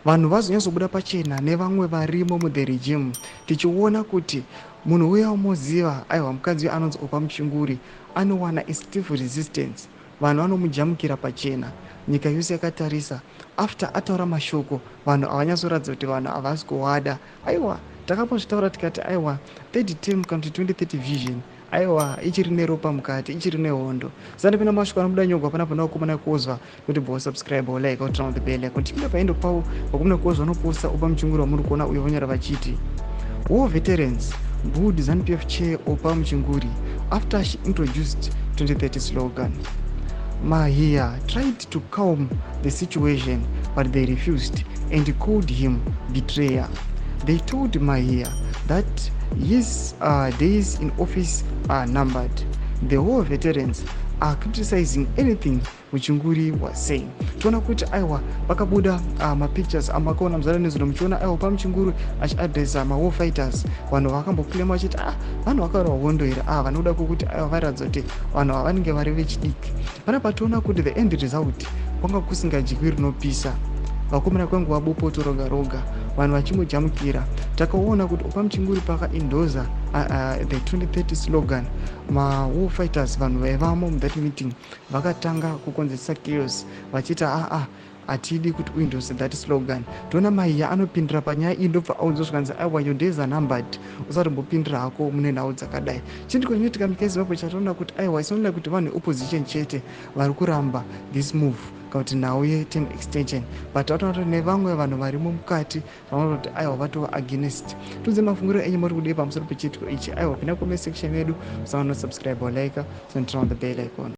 Vanhu vazonyatsobuda pachena nevamwe varimo muthe regime, tichiona kuti munhu uya umoziva, aiwa, mukadzi uyo anonzi Oppah Muchinguri anowana stiff resistance. Vanhu vanomujamukira pachena, nyika yose yakatarisa. After ataura mashoko, vanhu havanyatsoratidza kuti vanhu havasi kuvada. Aiwa, takambozvitaura tikati, aiwa, third term kana kuti 2030 vision, aiwa, ichiri neropa mukati, ichiri nehondo. Sandipinda mashoko anobuda nyogwa panapa navakomana kozwa kuti bo subscribe, like, turn on the bell icon. Tipinda paendo pavo, vakomana kozwa vanoposta Oppah Muchinguri wamuri kuona uyo, vonyora vachiti, "War veterans booed ZANU-PF chair Oppah Muchinguri after she introduced 2030 slogan. Mahiya tried to calm the situation, but they refused and called him betrayer. They told Mahiya that his days in office are numbered. The war veterans are criticizing anything Muchinguri was saying." Toona kuti, aiwa, vakabuda mapictures amakaona muzara nezuro, muchiona, aiwa, paMuchinguri achiadresa mawar fighters, vanhu vakamboclaima vachiti, ah, vanhu vakarwa hondo here? Ah, vanoda kwokuti, aiwa, vairatidza kuti vanhu ava vanenge vari vechidiki. Panapa toona kuti the end result kwanga kusingadyiwi rinopisa. Vakomana, kwanguva bopoto roga roga, vanhu vachingojamukira. Takaona kuti Oppah Muchinguri pakaendorsa the 2030 slogan, mawar fighters, vanhu vaivamo muthat meeting, vakatanga kukonzeresa chaos vachiita, aa, hatidi kuti uendorse that slogan. Toona Mahiya anopindira panyaya iyi, ndobva aunzwa zvikanzi, aiwa, your days are numbered, usatombopindira hako mune nhau dzakadai. Chindiko chinoitika munyika yeZimbabwe chatoona kuti, aiwa, it's not like kuti vanhu veopposition chete vari kuramba this move kana kuti nhau yeterm extension, but vatoona kuti nevamwe vanhu varimo mukati vanoona kuti, aiwa, vatova against. Tudze mafungiro enyu, muri kudii pamusoro pechiitiko ichi? Aiwa, pinda comment section yedu, musangano, subscribe, like, turn on the bell icon.